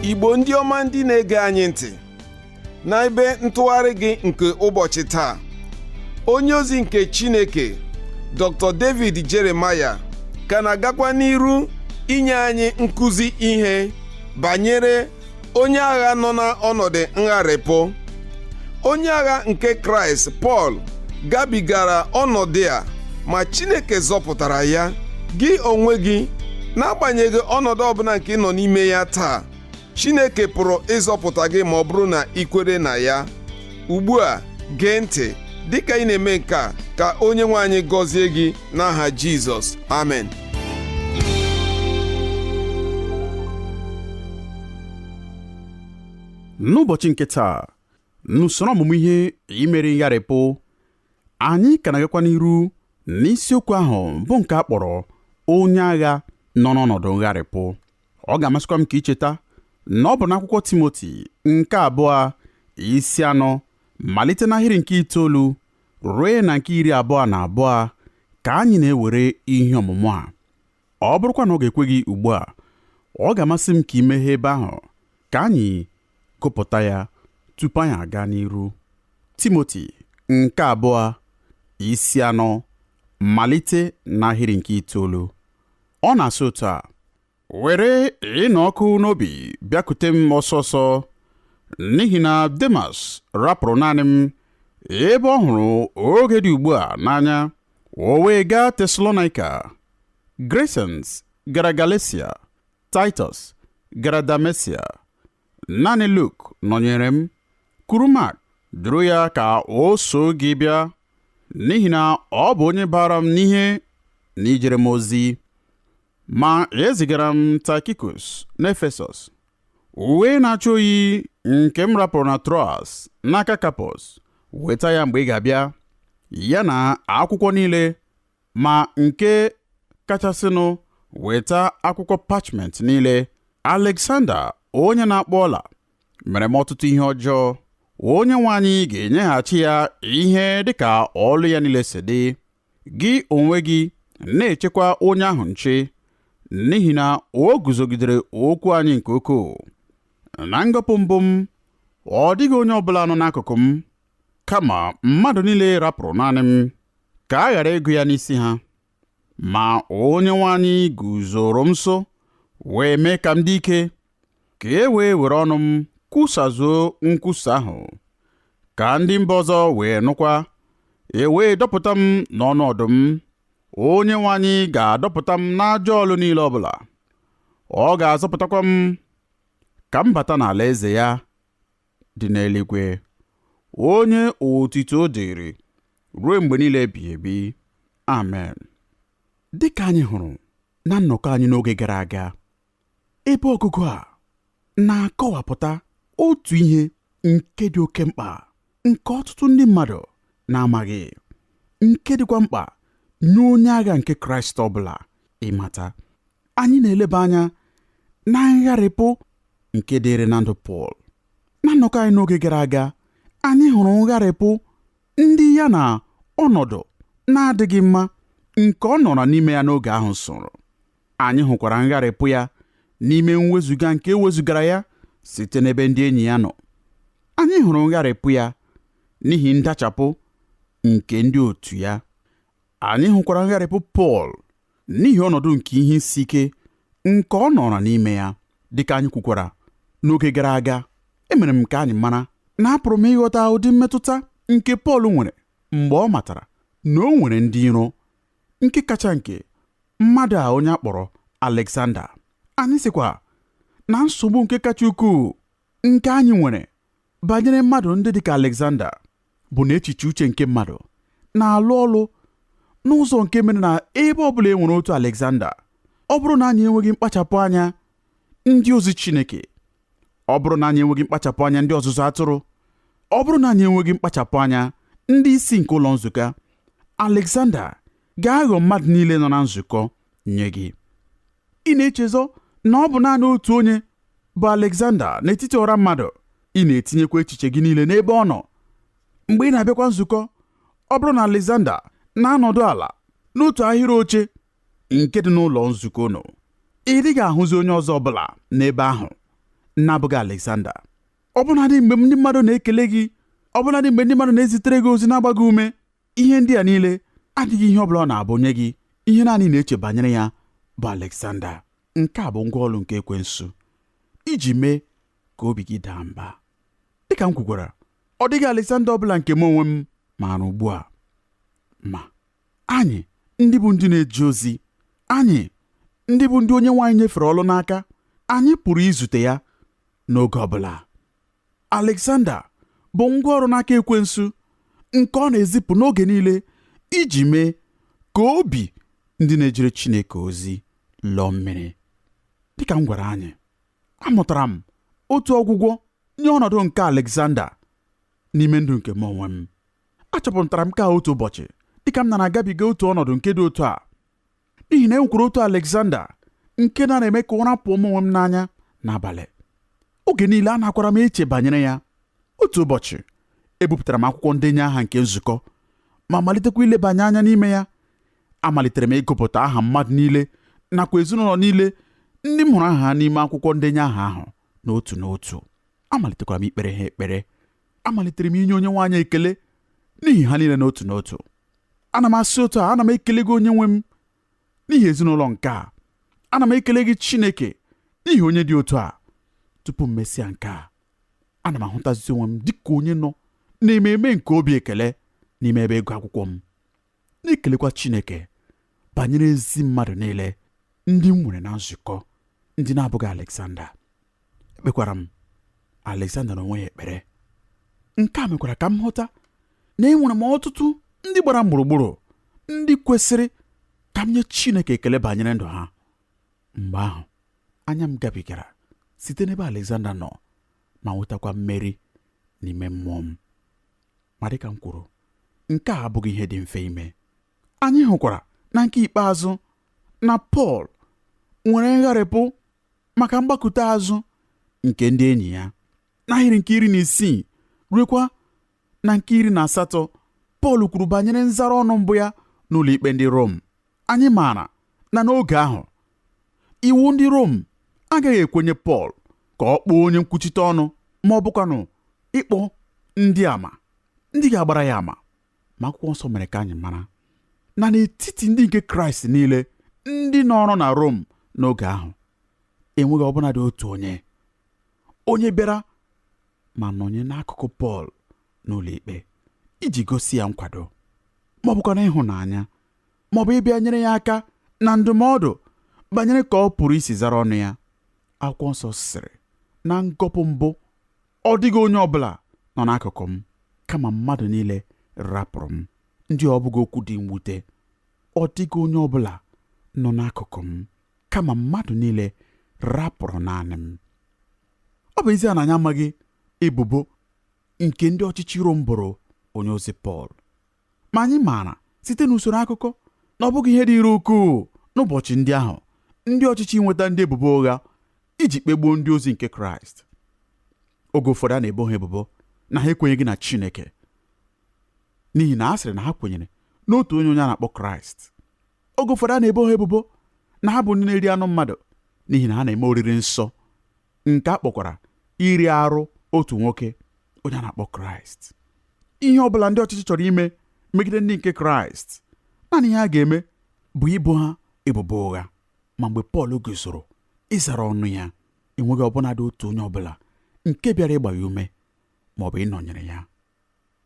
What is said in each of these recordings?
Igbo ndị ọma ndị na-ege anyị ntị n'ebe ntụgharị gị nke ụbọchị taa, onye ozi nke Chineke Dr. David Jeremiah ka na-agakwa n'iru inye anyị nkụzi ihe banyere onye agha nọ n'ọnọdụ ngharịpụ. Onye agha nke Kraịst Pọl gabigara ọnọdụ a, ma Chineke zọpụtara ya. Gị onwe gị, n'agbanyeghị ọnọdụ ọbụla nke ị nọ n'ime ya taa, Chineke pụrụ ịzọpụta gị ma ọ bụrụ na ị kwere na ya. Ugbu a, gee ntị dịka ị na-eme nke a, ka onye nwe anyị gọzie gị n'aha Jizọs. Amen. N'ụbọchị nke taa, n'usoro ọmụmụ ihe imeri ngharịpụ, anyị ka na-agakwa n'iru n'isiokwu ahụ bụ nke a kpọrọ onye agha nọ n'ọnọdụ ngharịpụ. Ọ ga-amasịkwa m ka ị cheta na ọ bụ n'akwụkwọ Timoti nke abụọ isi 4 malite n'ahịrị nke 9 ruo na nke 22 ka anyị na-ewere ihe ọmụmụ a. Ọ bụrụkwa na ọ ga-ekwe gị ugbu a, ọ ga-amasị m ka ị meghee ebe ahụ ka anyị gụpụta ya tupu anyị aga n'iru. Timoti nke abụọ isi 4 malite n'ahịrị nke 9. Ọ na-asị otu a: were ịnụ ọkụ n'obi bịakute m ọsọ ọsọ, n'ihi na Demas rapụrụ naanị m, ebe ọ hụrụ oge dị ugbu a n'anya, o wee gaa Tesalonaịka. Cresens gara Galesia, Titus gara Damesia. Naanị Luk nọnyere m. Kuru Mak duru ya ka o so gị bịa, n'ihi na ọ bụ onye bara m n'ihe na ijere m ozi. Ma ezigara m Taịkikus n'Efesọs. Uwe na-achụ oyi nke m rapụrụ na Troas n'aka Kapọs, weta ya mgbe ị ga-abịa, ya na akwụkwọ niile, ma nke kachasịnụ weta akwụkwọ pachment niile. Alexander onye na-akpụ ọla mere m ọtụtụ ihe ọjọọ. Onye nwe anyị ga-enyeghachi ya ihe dịka ọlụ ya niile si dị. Gị onwe gị na-echekwa onye ahụ nche, n'ihi na o guzogidere okwu anyị nke ukwuu. Na ngọpụ mbụ m, ọ dịghị onye ọbụla nọ n'akụkụ m, kama mmadụ niile rapụrụ naanị m, ka a ghara ịgụ ya n'isi ha. Ma onye nwe anyị guzoro m nso wee mee ka m dị ike, ka e wee were ọnụ m kwusazuo nkwusa ahụ, ka ndị mba ọzọ wee nụkwa, e wee dọpụta m n'ọnụ ọdụm. Onye nwe anyị ga-adọpụta m n'ajọ ọlụ niile ọbụla. Ọ ga-azọpụtakwa m ka m bata n'ala eze ya dị n'eluigwe, onye otito dịrị ruo mgbe niile ebighị ebi. Amen. Dịka anyị hụrụ na nnọkọ anyị n'oge gara aga, ebe ọgụgụ a na-akọwapụta otu ihe nke dị oke mkpa nke ọtụtụ ndị mmadụ na-amaghị, nke dịkwa mkpa nye onye agha nke Kraịst ọbụla ịmata. Anyị na-eleba anya na ngharịpụ nke dịrị na ndụ Pọl. Na nnọkọ anyị n'oge gara aga, anyị hụrụ ngharịpụ ndị ya na ọnọdụ na-adịghị mma nke ọ nọrọ n'ime ya n'oge ahụ soro. Anyị hụkwara ngharịpụ ya n'ime mwezuga nke ewezugara ya site n'ebe ndị enyi ya nọ. Anyị hụrụ ngharịpụ ya n'ihi ndachapụ nke ndị otu ya. Anyị hụkwara ngharịpụ Pọl n'ihi ọnọdụ nke ihe isi ike nke ọ nọrọ n'ime ya. Dịka anyị kwukwara n'oge gara aga, emere m ka anyị mara na apụrụ m ịghọta ụdị mmetụta nke Pọl nwere mgbe ọ matara na o nwere ndị iro, nke kacha nke mmadụ a onye a kpọrọ Alexander. Anyị sịkwa na nsogbu nke kacha ukwuu nke anyị nwere banyere mmadụ ndị dịka Alexander bụ na echiche uche nke mmadụ na-alụ ọlụ n'ụzọ nke mere na ebe ọ bụla e nwere otu Alexander, ọ bụrụ na anyị enweghị mkpachapụ anya ndị ozi Chineke, ọ bụrụ na anyị enweghị mkpachapụ anya ndị ọzụzụ atụrụ, ọ bụrụ na anyị enweghị mkpachapụ anya ndị isi nke ụlọ nzukọ, Alexander ga-aghọ mmadụ niile nọ na nzukọ nye gị. Ị na-echezọ na ọ bụ naanị otu onye bụ Alexander n'etiti ọra mmadụ. Ị na-etinyekwa echiche gị niile n'ebe ọ nọ. Mgbe ị na-abịakwa nzukọ, ọ bụrụ na Alexander na-anọdụ ala n'otu ahịrị oche nke dị n'ụlọ nzukọ unu, ị dịghị ahụzi onye ọzọ ọbụla n'ebe ahụ. na-abụghị Alexander. Ọbụnadị mgbe ndị mmadụ na-ekele gị, ọbụnadị mgbe ndị mmadụ na-ezitere gị ozi na-agba gị ume, ihe ndị a niile adịghị ihe ọbụla ọ na-abụ nye gị. Ihe naanị na-eche banyere ya bụ Alexander. Nke a bụ ngwa ọlụ nke ekwensu iji mee ka obi gị daa mba. Dịka m kwukwara, ọ dịghị Alexander ọbụla nke m onwe m maara ugbu a. Ma anyị ndị bụ ndị na-eje ozi, anyị ndị bụ ndị onye nwaanyị nyefere ọlụ n'aka, anyị pụrụ izute ya n'oge ọbụla. Alexander bụ ngwaọrụ n'aka ekwensu nke ọ na-ezipụ n'oge niile iji mee ka obi ndị na-ejere Chineke ozi lọọ mmiri. Dịka m gwara anyị, amụtara m otu ọgwụgwọ nye ọnọdụ nke Alexander n'ime ndụ nke m onwe m. Achọpụtara m ka otu ụbọchị dịka m na-agabiga otu ọnọdụ nke dị otu a, n'ihi na e nwekwara otu Alexander nke na-eme ka ụra pụọ m onwe m n'anya n'abalị. Oge niile a nakwara m eche banyere ya. Otu ụbọchị ebupụtara m akwụkwọ ndenye aha nke nzukọ ma malitekwa ilebanye anya n'ime ya. Amalitere m ịgụpụta aha mmadụ niile nakwa ezinụlọ niile ndị m hụrụ aha ha n'ime akwụkwọ ndenye aha ahụ n'otu n'otu. Amalitekwara m ikpere ha ekpere. Amalitere m inye onye nwe anyị ekele n'ihi ha niile n'otu n'otu. Ana m asị otu a, ana m ekele gị onye nwe m n'ihi ezinụlọ nke a. Ana m ekele gị Chineke n'ihi onye dị otu a. Tupu m mesịa nke a, ana m ahụtazi onwe m dịka onye nọ na-ememe nke obi ekele n'ime ebe ịgụ akwụkwọ m, na-ekelekwa Chineke banyere ezi mmadụ niile ndị m nwere na nzukọ ndị na-abụghị Alexander. Ekpekwara m Alexander n'onwe ya ekpere. Nke a mekwara ka m hụta na enwere m ọtụtụ ndị gbara m gburugburu ndị kwesịrị ka m nye Chineke ekele banyere ndụ ha. Mgbe ahụ anya m gabigara site n'ebe Alexander nọ ma nwetakwa mmeri n'ime mmụọ m. Ma dịka m kwuru, nke a abụghị ihe dị mfe ime. Anyị hụkwara na nke ikpeazụ na Pọl nwere ngharịpụ maka mgbakụta azụ nke ndị enyi ya. N'ahịrị nke 16 ruekwa na nke 18, Pọl kwuru banyere nzara ọnụ mbụ ya n'ụlọ ikpe ndị Rom. Anyị maara na n'oge ahụ iwu ndị Rom agaghị ekwenye Pọl ka ọ kpọọ onye nkwuchite ọnụ ma ọ bụkwanụ ịkpọ ndị ama ndị ga-agbara ya ama. Ma akwụkwọ nsọ mere ka anyị mara na n'etiti ndị nke Kraịst niile ndị nọrọ na Rom n'oge ahụ, enweghị ọbụnadị otu onye bịara ma nọnye n'akụkụ Pọl n'ụlọ ikpe iji gosi ya nkwado ma ọ bụkwa ịhụnanya ma ọ bụ ịbịa nyere ya aka na ndụmọdụ banyere ka ọ pụrụ isi zara ọnụ ya. Akwụkwọ nsọ sịrị na ngọpụ mbụ, ọ dịghị onye ọbụla nọ n'akụkụ m kama mmadụ niile rapụrụ m. Ndị ọ bụghị okwu dị mwute. Ọ dịghị onye ọbụla nọ n'akụkụ m kama mmadụ niile rapụrụ naanị m. Ọ bụ ezie na anyị amaghị ebubo nke ndị ọchịchị Rom boro onye ozi Pọl, ma anyị maara site n'usoro akụkọ na ọ bụghị ihe dịịrị ukwuu n'ụbọchị ndị ahụ ndị ọchịchị nweta ndị ebubo ụgha iji kpegbuo ndị ozi nke Kraịst. Oge ụfọdụ a na-ebo ha ebubo na ha ekwenyeghị na Chineke n'ihi na a sịrị na ha kwenyere n'otu onye a na-akpọ Kraịst. Oge ụfọdụ a na-ebo ha ebubo na ha bụ ndị na-eri anụ mmadụ n'ihi na ha na-eme oriri nsọ nke a kpọkwara iri arụ otu nwoke onye a na-akpọ Kraịst. Ihe ọ bụla ndị ọchịchị chọrọ ime megide ndị nke Kraịst, naanị ihe a ga-eme bụ ibo ha ebubo ụgha. Ma mgbe Pọl guzoro ịzara ọnụ ya, enweghị ọbụnadị otu onye ọbụla nke bịara ịgba ya ume ma ọ bụ ịnọnyere ya.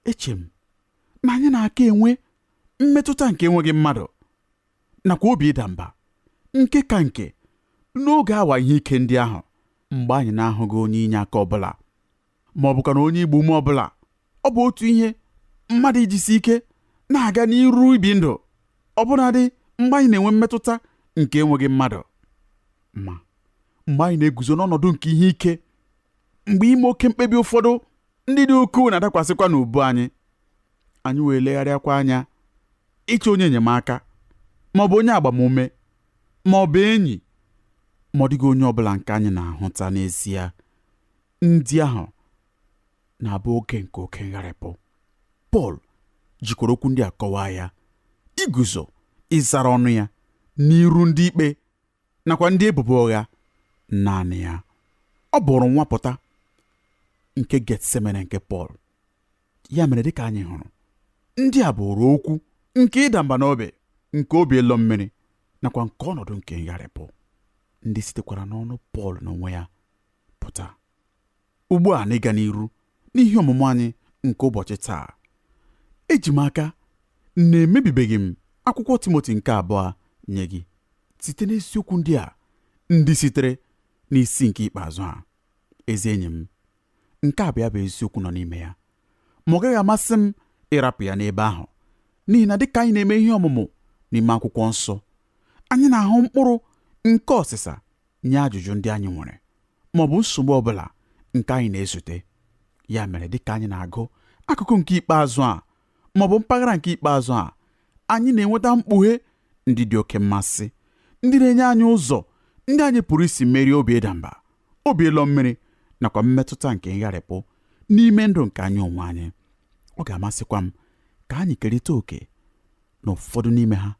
Eche m na anyị na-aka enwe mmetụta nke enweghị mmadụ nakwa obi ịda mba nke ka nke n'oge awa ihe ike ndị ahụ mgbe anyị na-ahụghị onye inye aka ọbụla ma ọ bụkwa na onye igbo ume ọbụla. Ọ bụ otu ihe mmadụ ijisi ike na-aga n'iru ibi ndụ ọbụnadị mgbe anyị na-enwe mmetụta nke enweghị mmadụ. Ma mgbe anyị na-eguzo n'ọnọdụ nke ihe ike, mgbe ime oke mkpebi ụfọdụ ndị dị ukwuu na-adakwasịkwa n'ubu anyị, anyị wee legharịakwa anya ịchọ onye enyemaka ma ọ bụ onye agbamume ma ọ bụ enyi, ma ọ dịghị onye ọbụla nke anyị na-ahụta n'ezie. Ndị ahụ na-abụ oge nke oke ngharịpụ. Pọl jikwara okwu ndị a kọwaa ya: iguzo ịzara ọnụ ya n'iru ndị ikpe nakwa ndị ebubo ụgha naanị ya. Ọ bụrụ nwapụta nke Getsemane nke Pọl. Ya mere, dịka anyị hụrụ, ndị a bụrụ okwu nke ịda mba n'obi, nke obi ịlọ mmiri, nakwa nke ọnọdụ nke ngharịpụ, ndị sitekwara n'ọnụ Pọl n'onwe ya pụta. Ugbu a, n'ịga n'iru n'ihe ọmụmụ anyị nke ụbọchị taa, eji m aka na-emebibeghị m akwụkwọ Timoti nke abụọ nye gị site n'isiokwu ndị a ndị sitere n'isi nke ikpeazụ a. Ezi enyi m, nke a bụ ya bụ eziokwu nọ n'ime ya, ma ọ gaghị amasị m ịrapụ ya n'ebe ahụ, n'ihi na dịka anyị na-eme ihe ọmụmụ n'ime akwụkwọ nsọ, anyị na-ahụ mkpụrụ nke ọsịsa nye ajụjụ ndị anyị nwere ma ọ bụ nsogbu ọbụla nke anyị na-ezute. Ya mere, dịka anyị na-agụ akụkụ nke ikpeazụ a ma ọ bụ mpaghara nke ikpeazụ a, anyị na-enweta mkpughe ndị dị oke mmasị, ndị na-enye anyị ụzọ ndị anyị pụrụ isi merie obi ịda mba, obi ịlọ mmiri, nakwa mmetụta nke ngharịpụ n'ime ndụ nke anyị onwe anyị. Ọ ga-amasịkwa m ka anyị kerịta òkè na ụfọdụ n'ime ha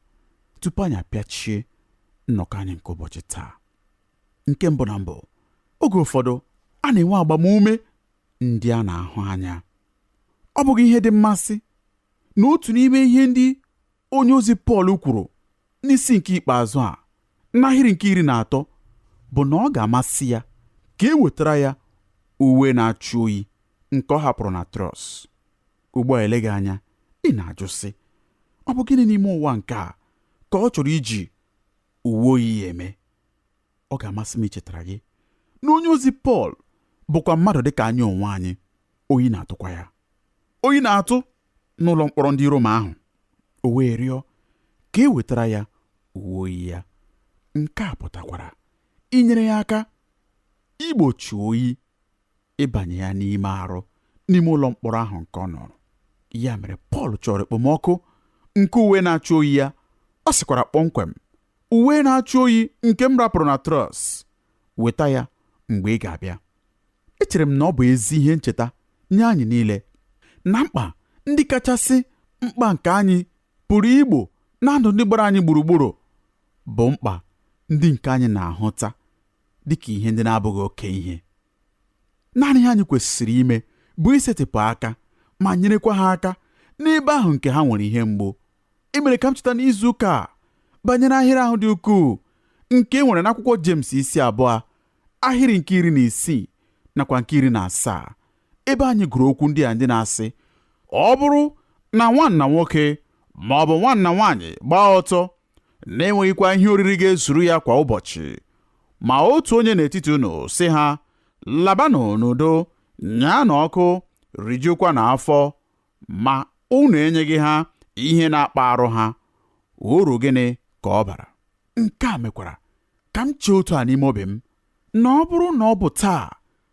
tupu anyị apịachie nnọkọ anyị nke ụbọchị taa. Nke mbụ na mbụ, oge ụfọdụ a na-enwe agbamume ndị a na-ahụ anya. Ọ bụghị ihe dị mmasị na otu n'ime ihe ndị onye ozi Pọl kwuru n'isi nke ikpeazụ a n'ahịrị nke 13 bụ na ọ ga-amasị ya ka e wetara ya uwe na-achụ oyi nke ọ hapụrụ na Trọs. Ugbu a, eleghị anya ị na-ajụ sị, ọ bụ gịnị n'ime ụwa nke a ka ọ chọrọ iji uwe oyi ya eme? Ọ ga-amasị m ichetara gị na onye ozi Pọl bụkwa mmadụ dịka anyị onwe anyị. Oyi na-atụkwa ya. Oyi na-atụ n'ụlọ mkpọrọ ndị Roma ahụ. O wee rịọ ka e wetara ya uwe oyi ya. Nke a pụtakwara inyere ya aka igbochi oyi ịbanye ya n'ime arụ n'ime ụlọ mkpọrọ ahụ nke ọ nọrọ. Ya mere, Pọl chọrọ ekpomọkụ nke uwe na-achụ oyi ya. Ọ sịkwara kpọmkwem, uwe na-achụ oyi nke m rapụrụ na Trọs, weta ya mgbe ị ga-abịa. Echere m na ọ bụ ezi ihe ncheta nye anyị niile na mkpa ndị kachasị mkpa nke anyị pụrụ igbo na ndụ ndị gbara anyị gburugburu bụ mkpa ndị nke anyị na-ahụta dịka ihe ndị na-abụghị oke ihe. Naanị ihe anyị kwesịrị ime bụ isetịpụ aka ma nyerekwa ha aka n'ebe ahụ nke ha nwere ihe mgbu. E mere ka m cheta n'izu ụka a banyere ahịrị ahụ dị ukwuu nke e nwere n'akwụkwọ James isi 2 ahịrị nke 16 nakwa nke 17, ebe anyị gụrụ okwu ndị a ndị na-asị, ọ bụrụ na nwanna nwoke ma ọ bụ nwanna nwaanyị gbaa ọtọ na-enweghịkwa ihe oriri ga-ezuru ya kwa ụbọchị, ma otu onye n'etiti unu sị ha, labanụ n'udo, nyaanụ ọkụ, rijukwa n'afọ, ma unu enyeghị ha ihe na-akpa arụ ha, uru gịnị ka ọ bara? Nke a mekwara ka m chee otu a n'ime obi m, na ọ bụrụ na ọ bụ taa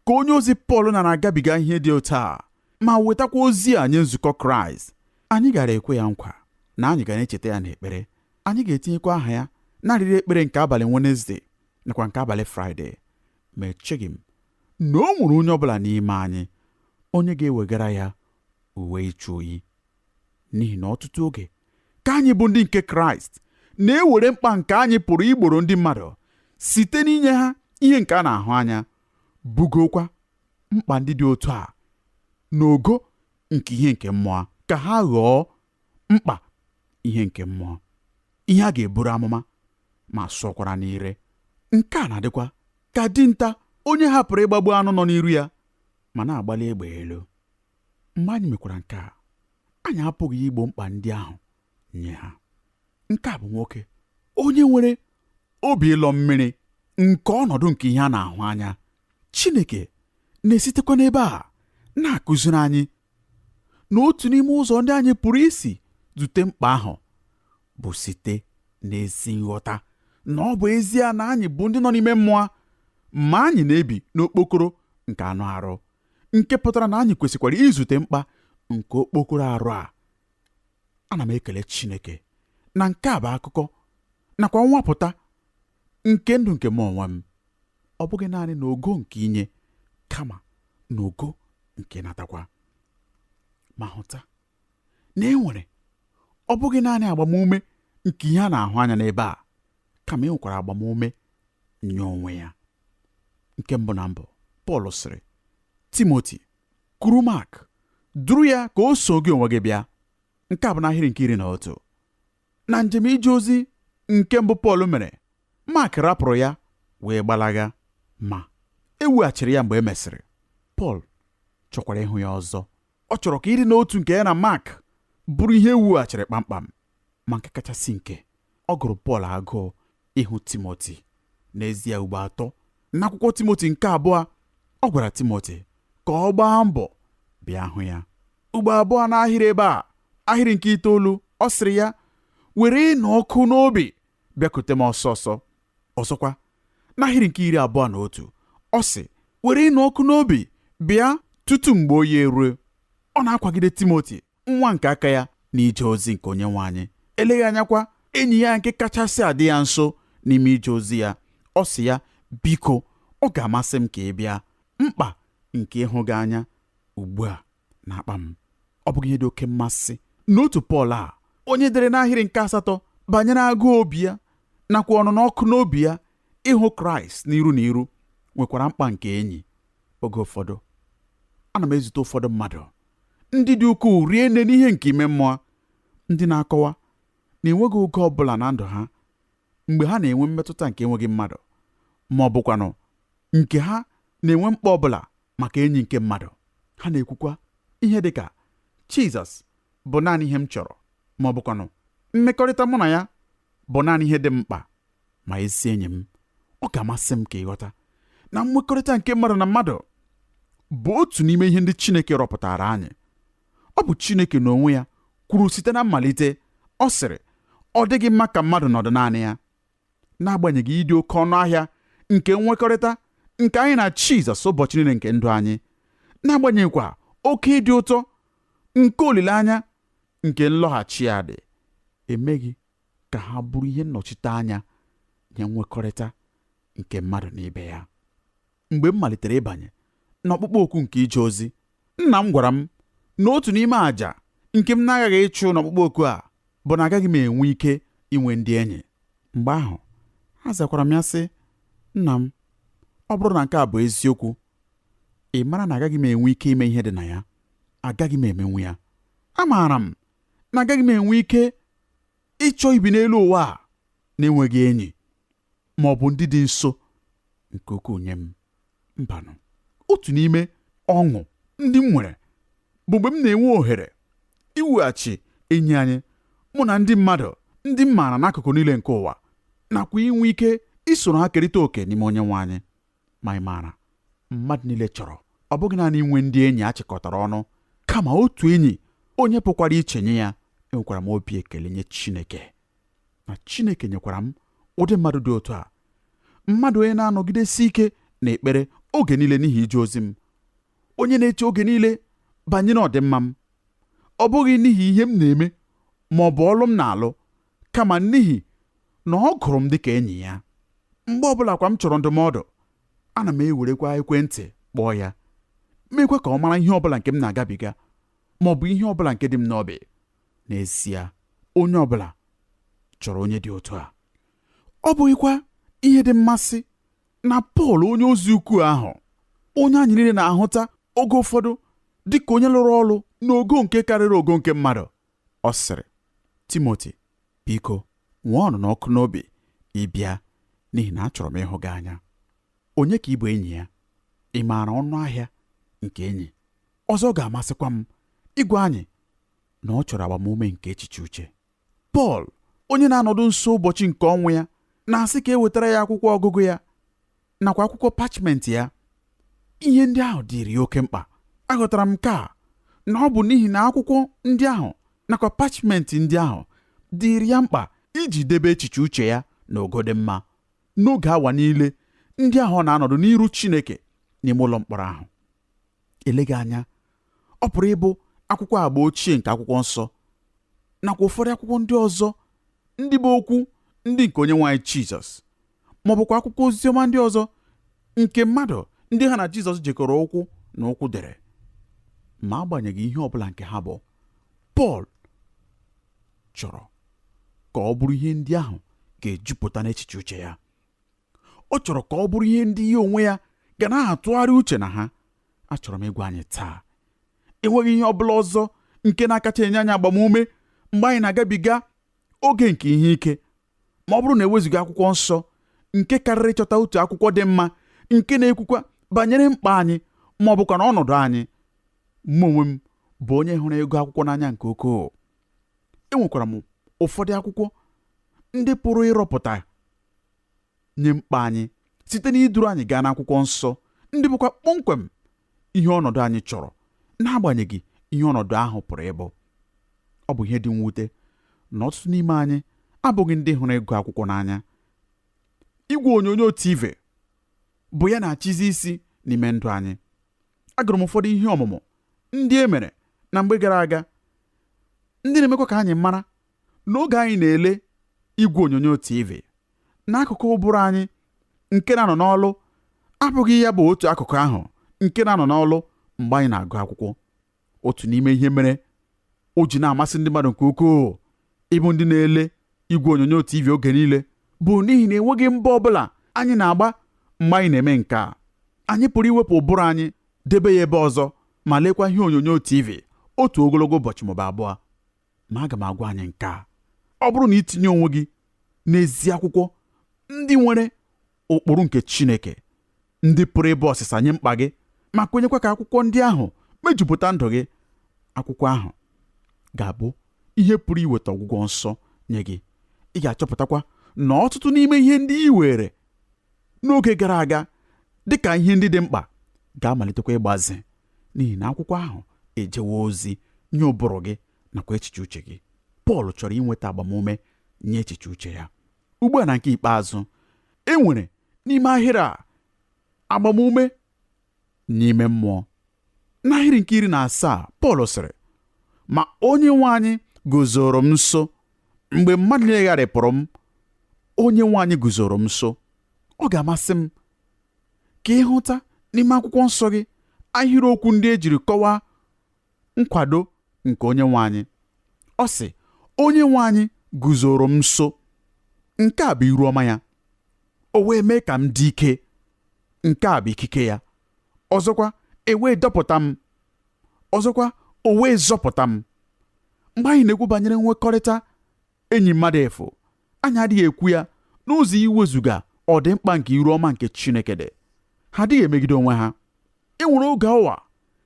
ka onye ozi Pọl na-agabiga ihe dị otu a ma wetakwa ozi a nye nzukọ Kraịst, anyị gara ekwe ya nkwa na anyị ga na-echeta ya n'ekpere. Anyị ga-etinyekwa aha ya n'arịrị ekpere nke abalị Wenesde nakwa nke abalị Fraịde. Ma echeghị m na o nwere onye ọbụla n'ime anyị onye ga-ewegara ya uwe ịchụ oyi, n'ihi na ọtụtụ oge ka anyị bụ ndị nke Kraịst na-ewere mkpa nke anyị pụrụ igboro ndị mmadụ site n'inye ha ihe nke a na-ahụ anya, bugokwa mkpa ndị dị otu a n'ogo nke ihe nke mmụọ ka ha ghọọ mkpa ihe nke mmụọ, ihe a ga-eburu amụma ma sọkwara n'ire. Nke a na-adịkwa ka dinta onye hapụrụ ịgbagbu anụ nọ n'iru ya ma na-agbali egbe elu. Mgbe anyị mekwara nke a, anyị apụghị igbo mkpa ndị ahụ nye ha. Nke a bụ nwoke onye nwere obi ịlọ mmiri nke ọnọdụ nke ihe a na-ahụ anya. Chineke na-esitekwa n'ebe a na-akụziri anyị na otu n'ime ụzọ ndị anyị pụrụ isi zute mkpa ahụ bụ site n'ezi nghọta na ọ bụ ezie na anyị bụ ndị nọ n'ime mmụọ, ma anyị na-ebi n'okpokoro nke anụ arụ, nke pụtara na anyị kwesịkwara izute mkpa nke okpokoro arụ a. Ana m ekele Chineke na nke a bụ akụkọ nakwa nwapụta nke ndụ nke m onwe m, ọ bụghị naanị n'ogo nke inye kama n'ogo nke natakwa. Ma hụta na e nwere ọ bụghị naanị agbamume nke ihe a na-ahụ anya n'ebe a, kama e nwekwara agbamume nye onwe ya. Nke mbụ na mbụ, Pọl sịrị Timoti, kuru Mak, duru ya ka o so gị onwe gị bịa. Nke a bụ n'ahịrị nke 11. Na njem ije ozi nke mbụ Pọl mere, Mak rapụrụ ya wee gbalaga, ma e weghachiri ya mgbe e mesịrị. Pọl chọkwara ịhụ ya ọzọ. Ọ chọrọ ka ịdị n'otu nke ya na Mak bụrụ ihe e wughachiri kpamkpam. Ma nke kachasị nke, ọ gụrụ Pọl agụụ ịhụ Timoti. N'ezie, ugbo atọ n'akwụkwọ Timoti nke abụọ, ọ gwara Timoti ka ọ gbaa mbọ bịa hụ ya. Ugbo abụọ n'ahịrị ebe a, ahịrị nke 9, ọ sịrị ya, were ịnụ ọkụ n'obi bịakute m ọsọ ọsọ. Ọzọkwa, n'ahịrị nke 21, ọ sị, were ịnụ ọkụ n'obi bịa tutu mgbe oyi erue. Ọ na-akwagide Timoti, nwa nke aka ya, n'ije ozi nke Onyenwe anyị. Eleghị anya kwa enyi ya nke kachasị adị ya nso n'ime ije ozi ya. Ọ sị ya, biko, ọ ga-amasị m ka ị bịa. Mkpa nke ịhụ gị anya ugbu a na-akpa m. Ọ bụghị ihe dị oke mmasị n'otu Pọl a, onye dere n'ahịrị nke 8 banyere agụụ obi ya nakwa ọnụnọ ọkụ n'obi ya ịhụ Kraịst n'iru na iru, nwekwara mkpa nke enyi. Oge ụfọdụ ana m ezute ụfọdụ mmadụ ndị dị ukwuu rie nne n'ihe nke ime mmụọ, ndị na-akọwa na enweghị oge ọbụla na ndụ ha mgbe ha na-enwe mmetụta nke enweghị mmadụ, ma ọ bụkwanụ nke ha na-enwe mkpa ọbụla maka enyi nke mmadụ. Ha na-ekwukwa ihe dịka, Jizọs bụ naanị ihe m chọrọ, ma ọ bụkwanụ mmekọrịta mụ na ya bụ naanị ihe dị m mkpa. Ma ezi enyi m, ọ ga-amasị m ka ị ghọta na mmekọrịta nke mmadụ na mmadụ bụ otu n'ime ihe ndị Chineke rọpụtara anyị. Ọ bụ Chineke n'onwe ya kwuru site na mmalite, ọ sịrị, ọ dịghị mma ka mmadụ nọdụ naanị ya. N'agbanyeghị ịdị oke ọnụ ahịa nke nwekọrịta nke anyị na Jizọs ụbọchị niile nke ndụ anyị, n'agbanyeghịkwa oke ịdị ụtọ nke olileanya nke nlọghachi ya dị, emeghị ka ha bụrụ ihe nnọchite anya nye nwekọrịta nke mmadụ na ibe ya. Mgbe m malitere ịbanye n'ọkpụkpọ oku nke ije ozi, nna m gwara m na otu n'ime àjà nke m na-aghaghị ịchụ n'ọkpụkpọ oku a bụ na agaghị m enwe ike inwe ndị enyi. Mgbe ahụ, azakwara m ya sị, nna m, ọ bụrụ na nke a bụ eziokwu, ị mara na agaghị m enwe ike ime ihe dị na ya. Agaghị m emenwu ya. Amaara m na agaghị m enwe ike ịchọ ibi n'elu ụwa a na-enweghị enyi ma ọ bụ ndị dị nso nke ukwuu nye m. Mbanụ, otu n'ime ọṅụ ndị m nwere bụ mgbe m na-enwe ohere iwughachi enyi anyị, mụ na ndị mmadụ ndị m maara n'akụkụ niile nke ụwa, nakwa inwe ike isoro ha kerịta òkè n'ime Onyenwe anyị. Ma ị maara, mmadụ niile chọrọ ọ bụghị naanị inwe ndị enyi a chịkọtara ọnụ, kama otu enyi onye pụkwara iche nye ya. Enwekwara m obi ekele nye Chineke na Chineke nyekwara m ụdị mmadụ dị otu a, mmadụ onye na-anọgidesi ike n'ekpere oge niile n'ihi ije ozi m, onye na-eche oge niile banyere ọdịmma m, ọ bụghị n'ihi ihe m na-eme ma ọ bụ ọlụ m na-alụ, kama n'ihi na ọ gụrụ m dịka enyi ya. Mgbe ọbụla kwa m chọrọ ndụmọdụ, ana m ewerekwa ekwentị kpọọ ya, meekwa ka ọ mara ihe ọbụla nke m na-agabiga ma ọ bụ ihe ọbụla nke dị m n'obi. N'ezie, onye ọbụla chọrọ onye dị otu a. Ọ bụghịkwa ihe dị mmasị na Pọl onye ozi ukwu ahụ, onye anyị niile na-ahụta oge ụfọdụ dịka onye lụrụ ọlụ n'ogo nke karịrị ogo nke mmadụ, ọ sịrị, Timoti, biko nwee ọnụnọ ọkụ n'obi ịbịa, n'ihi na achọrọ m ịhụ gị anya. Onye ka ị bụ enyi ya? Ị maara ọnụ ahịa nke enyi? Ọzọ ga-amasịkwa m ịgwa anyị na ọ chọrọ agbamume nke echiche uche. Pọl, onye na-anọdụ nso ụbọchị nke ọnwụ ya, na-asị ka e wetara ya akwụkwọ ọgụgụ ya nakwa akwụkwọ pachmentị ya. Ihe ndị ahụ dịrị ya oke mkpa. Aghọtara m nke a na ọ bụ n'ihi na akwụkwọ ndị ahụ nakwa pachmentị ndị ahụ dịrị ya mkpa iji debe echiche uche ya n'ogo dị mma n'oge awa niile ndị ahụ ọ na-anọdụ n'iru Chineke n'ime ụlọ mkpọrọ ahụ. Eleghị anya ọ pụrụ ịbụ akwụkwọ agba ochie nke akwụkwọ nsọ nakwa ụfọdụ akwụkwọ ndị ọzọ ndị bụ okwu ndị nke Onyenwe anyị Jizọs, ma ọ bụkwa akwụkwọ oziọma ndị ọzọ nke mmadụ ndị ha na Jizọs jikọrọ ụkwụ na ụkwụ dere. Ma agbanyeghị ihe ọbụla nke ha bụ, Pọl chọrọ ka ọ bụrụ ihe ndị ahụ ga-ejupụta n'echiche uche ya. Ọ chọrọ ka ọ bụrụ ihe ndị ya onwe ya ga na-atụgharị uche na ha. Achọrọ m ịgwa anyị taa, enweghị ihe ọ bụla ọzọ nke na-akacha enye anyị agbamume mgbe anyị na-agabiga oge nke ihe ike, ma ọ bụrụ na ewezuga akwụkwọ nsọ nke karịrị ịchọta otu akwụkwọ dị mma nke na-ekwukwa banyere mkpa anyị ma ọ bụkwa na ọnọdụ anyị. Mụ onwe m bụ onye hụrụ ịgụ akwụkwọ n'anya nke ukwuu. Enwekwara m ụfọdụ akwụkwọ ndị pụrụ ịrọpụta nye mkpa anyị site n'iduru anyị gaa n'akwụkwọ nsọ, ndị bụkwa kpọmkwem ihe ọnọdụ anyị chọrọ, n'agbanyeghị ihe ọnọdụ ahụ pụrụ ịbụ. Ọ bụ ihe dị mwute na ọtụtụ n'ime anyị abụghị ndị hụrụ ịgụ akwụkwọ n'anya. Igwe onyonyo TV bụ ya na-achịzi isi n'ime ndụ anyị. Agụrụ m ụfọdụ ihe ọmụmụ ndị e mere na mgbe gara aga, ndị na-emekwa ka anyị mara n'oge anyị na-ele igwe onyonyo TV n'akụkụ ụbụrụ anyị nke na-anọ n'ọlụ abụghị ya bụ otu akụkụ ahụ nke na-anọ n'ọlụ mgbe anyị na-agụ akwụkwọ. Otu n'ime ihe mere o ji na-amasị ndị mmadụ nke ukwuu ịbụ ndị na-ele igwe onyonyo TV oge niile bụ n'ihi na enweghị mbọ ọbụla anyị na-agba mgbe anyị na-eme nke a. Anyị pụrụ iwepụ ụbụrụ anyị debe ya ebe ọzọ ma lekwa ihe onyonyo TV otu ogologo ụbọchị maọbụ abụọ. Ma aga m agwa anyị nke a, ọ bụrụ na itinye onwe gị n'ezi akwụkwọ ndị nwere ụkpụrụ nke Chineke, ndị pụrụ ịbụ ọsịsa nye mkpa gị, ma kwenyekwa ka akwụkwọ ndị ahụ mejupụta ndụ gị, akwụkwọ ahụ ga-abụ ihe pụrụ iweta ọgwụgwọ nsọ nye gị. Ị ga-achọpụtakwa na ọtụtụ n'ime ihe ndị ị were n'oge gara aga dị ka ihe ndị dị mkpa ga-amalitekwa ịgbazi, n'ihi na akwụkwọ ahụ ejewo ozi nye ụbụrụ gị nakwa echiche uche gị. Pọl chọrọ inweta agbamume nye echiche uche ya. Ugbu a na nke ikpeazụ, e nwere n'ime ahịrị a agbamume n'ime mmụọ. N'ahịrị nke 17, Pọl sịrị, ma onye nwe anyị guzoro m nso mgbe mmadụ niile gharịpụrụ m, onye nwe anyị guzoro m nso. Ọ ga-amasị m ka ị hụta n'ime akwụkwọ nsọ gị ahịrịokwu ndị e jiri kọwaa nkwado nke onye nwe anyị. Ọ sị, onye nwe anyị guzoro m nso. Nke a bụ iru ọma ya. O wee mee ka m dị ike. Nke a bụ ikike ya. Ọzọkwa, e wee dọpụta m. Ọzọkwa, o wee zọpụta m. Mgbe anyị na-ekwu banyere nwekọrịta enyi mmadụ efu, anyị adịghị ekwu ya n'ụzọ iwezuga ọdịmkpa nke iru ọma nke Chineke dị. Ha adịghị emegide onwe ha. E nwere oge ọwa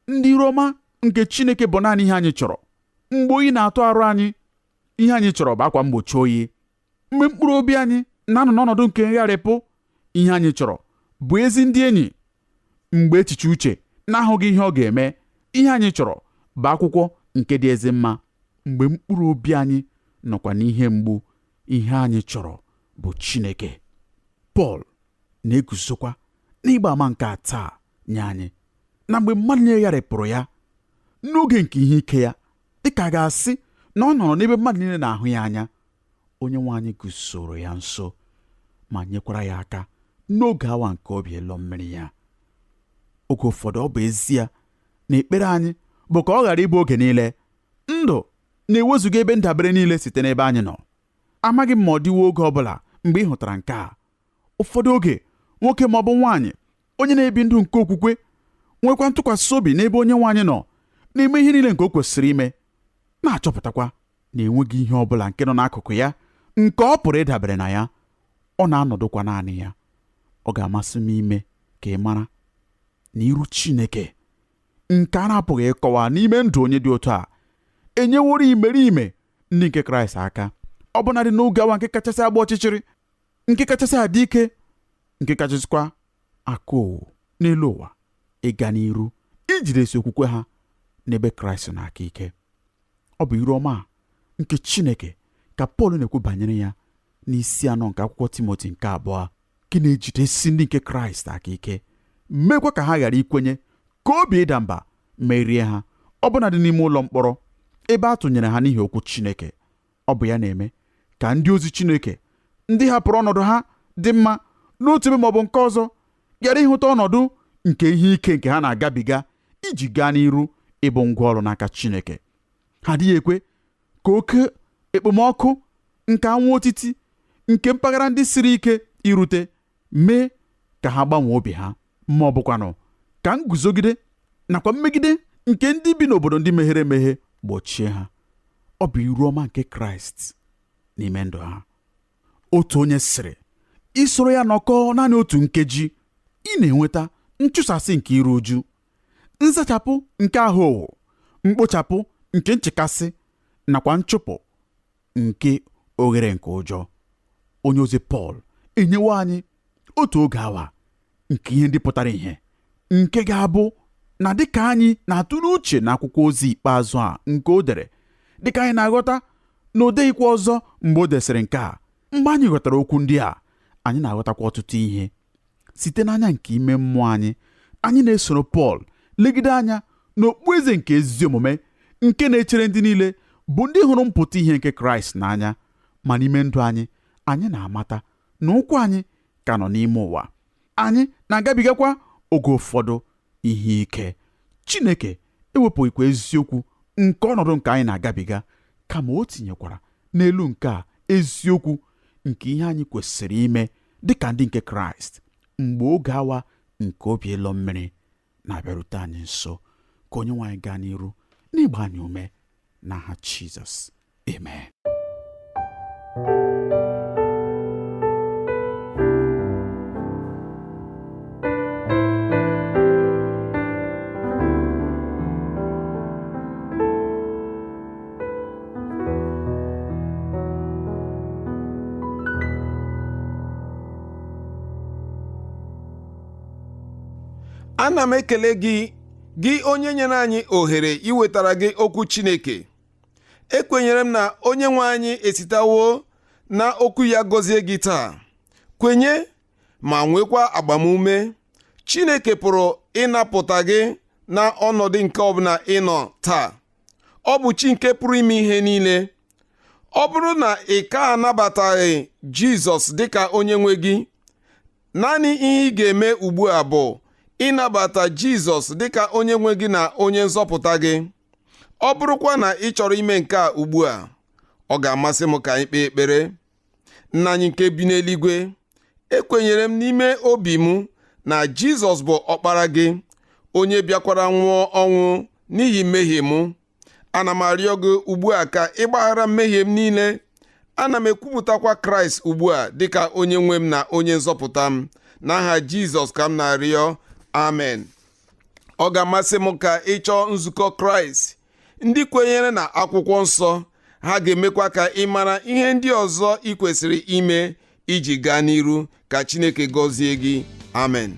ndị iru ọma nke Chineke bụ naanị ihe anyị chọrọ. Mgbe oyi na-atụ arụ anyị, ihe anyị chọrọ bụ akwa mgbochi oyi. Mgbe mkpụrụ obi anyị na-anọ n'ọnọdụ nke ngharịpụ, ihe anyị chọrọ bụ ezi ndị enyi. Mgbe echiche uche na-ahụghị ihe ọ ga-eme, ihe anyị chọrọ bụ akwụkwọ nke dị ezi mma. Mgbe mkpụrụ obi anyị nọkwa n'ihe mgbu, ihe anyị chọrọ bụ Chineke. Pọl na-eguzokwa n'ịgba ama nke a taa nye anyị, na mgbe mmadụ niile gharịpụrụ ya n'oge nke ihe ike ya, dịka a ga-asị na ọ nọrọ n'ebe mmadụ niile na-ahụ ya anya, onye nwe anyị guzoro ya nso ma nyekwara ya aka n'oge awa nke obi ịlọ mmiri ya. Oge ụfọdụ ọ bụ ezie na ekpere anyị bụ ka ọ ghara ịbụ oge niile, ndụ na-ewezuga ebe ndabere niile site n'ebe anyị nọ. Amaghị m ma ọ dịwo oge ọbụla mgbe ị hụtara nke a. Ụfọdụ oge nwoke ma ọ bụ nwaanyị onye na-ebi ndụ nke okwukwe nwekwa ntụkwasị obi n'ebe onye nwe anyị nọ, na-eme ihe niile nke o kwesịrị ime, na-achọpụtakwa na enweghị ihe ọ bụla nke nọ n'akụkụ ya nke ọ pụrụ ịdabere na ya. Ọ na-anọdụkwa naanị ya. Ọ ga-amasị m ime ka ị mara na iru Chineke nke a na-apụghị ịkọwa n'ime ndụ onye dị otu a enyeworo imerime ndị nke Kraịst aka, ọbụnadị n'oge awa nke kachasị agba ọchịchịrị, nke kachasị adị ike, nke kachasịkwa akụ owu n'elu ụwa, ịga n'iru ijidesi okwukwe ha n'ebe Kraịst na-aka ike. Ọ bụ iru ọma nke Chineke ka Pọl na-ekwu banyere ya n'isi 4 nke akwụkwọ Timoti nke 2, nke na-ejidesi ndị nke Kraịst aka ike, mekwa ka ha ghara ikwenye ka obi ịda mba merie ha, ọbụnadị n'ime ụlọ mkpọrọ ebe a tụnyere ha n'ihi okwu Chineke. Ọ bụ ya na-eme ka ndị ozi Chineke ndị hapụrụ ọnọdụ ha dị mma n'otu ebe maọbụ nke ọzọ ghara ịhụta ọnọdụ nke ihe ike nke ha na-agabiga iji gaa n'iru ịbụ ngwa ọrụ n'aka Chineke. Ha adịghị ekwe ka oke ekpomọkụ nke anwụ otiti nke mpaghara ndị siri ike irute mee ka ha gbanwee obi ha. Ma ọ bụkwanụ ka nguzogide nakwa mmegide nke ndị bi n'obodo ndị meghere emeghe gbochie ha. Ọ bụ iru ọma nke Kraịst n'ime ndụ ha. Otu onye sịrị, isoro ya nọkọọ naanị otu nkeji, ị na-enweta nchụsasị nke iru uju, nzachapụ nke ahụ owu, mkpochapụ nke nchekasị nakwa nchụpụ nke oghere nke ụjọ. Onye ozi Pọl enyewo anyị otu oge awa nke ihe ndị pụtara ìhè nke ga-abụ na dịka anyị na-atụle uche na akwụkwọ ozi ikpeazụ a nke o dere, dịka anyị na-aghọta na o deghịkwa ọzọ mgbe o desịrị nke a. Mgbe anyị ghọtara okwu ndị a, anyị na-aghọtakwa ọtụtụ ihe site n'anya nke ime mmụọ anyị. Anyị na-esoro Pọl legide anya n'okpueze nke ezi omume nke na-echere ndị niile bụ ndị hụrụ mpụta ihe nke Kraịst n'anya. Ma n'ime ndụ anyị, anyị na-amata na ụkwụ anyị ka nọ n'ime ụwa. Anyị na-agabigakwa oge ụfọdụ ihe ike. Chineke ewepụghịkwa eziokwu nke ọnọdụ nke anyị na-agabiga, kama o tinyekwara n'elu nke a eziokwu nke ihe anyị kwesịrị ime dịka ndị nke Kraịst mgbe oge awa nke obi ịlọ mmiri na-abịarute anyị nso. Ka onye nwe anyị gaa n'iru n'ịgba anyị ume n'aha Jizọs, amen. Ana m ekele gị, gị onye nyere anyị ohere iwetara gị okwu Chineke. Ekwenyere m na onye nwe anyị esitewo na okwu ya gọzie gị taa. Kwenye ma nwekwa agbamume. Chineke pụrụ ịnapụta gị na ọnọdụ nke ọbụla ị nọ taa. Ọ bụ chi nke pụrụ ime ihe niile. Ọ bụrụ na ị ka anabataghị Jizọs dịka onye nwe gị, naanị ihe ị ga-eme ugbu a bụ ịnabata Jizọs dịka onye nwe gị na onye nzọpụta gị. Ọ bụrụkwa na ị chọrọ ime nke a ugbu a, ọ ga-amasị m ka anyị kpee ekpere. Nna anyị nke bi n'eluigwe, ekwenyere m n'ime obi m na Jizọs bụ ọkpara gị, onye bịakwara nwụọ ọnwụ n'ihi mmehie m. Ana m arịọ gị ugbu a ka ị gbaghara mmehie m niile. Ana m ekwupụtakwa Kraịst ugbu a dịka onye nwe m na onye nzọpụta m. N'aha Jizọs ka m na-arịọ, amen. Ọ ga-amasị m ka ị chọọ nzukọ Kraịst ndị kwenyere na akwụkwọ nsọ. Ha ga-emekwa ka ị mara ihe ndị ọzọ ị kwesịrị ime iji gaa n'iru. Ka Chineke gọzie gị, amen.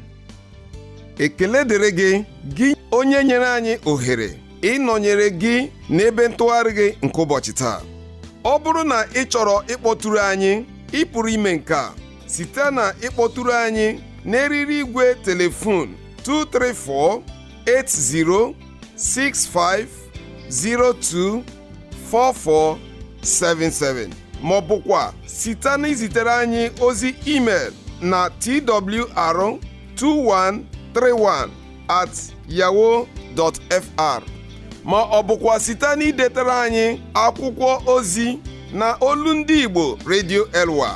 Ekele dịrị gị, gị onye nyere anyị ohere ịnọnyere gị n'ebe ntụgharị gị nke ụbọchị taa. Ọ bụrụ na ị chọrọ ịkpọtụrụ anyị, ị pụrụ ime nke a site na ịkpọtụrụ anyị n'eriri igwe telefon 234 80 65 02 44 77, ma ọ bụkwa site na izitere anyị ozi email na twr2131 at yahoo dot fr, ma ọ bụkwa site na idetere anyị akwụkwọ ozi na Olu Ndị Igbo Radio Elwa,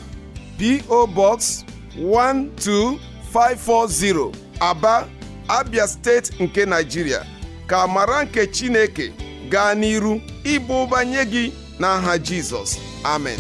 P.O. Box 12540, Aba, Abia Steeti nke Nigeria. Ka amara nke Chineke gaa n'iru ịba ụba nye gị n'aha Jizọs, amen.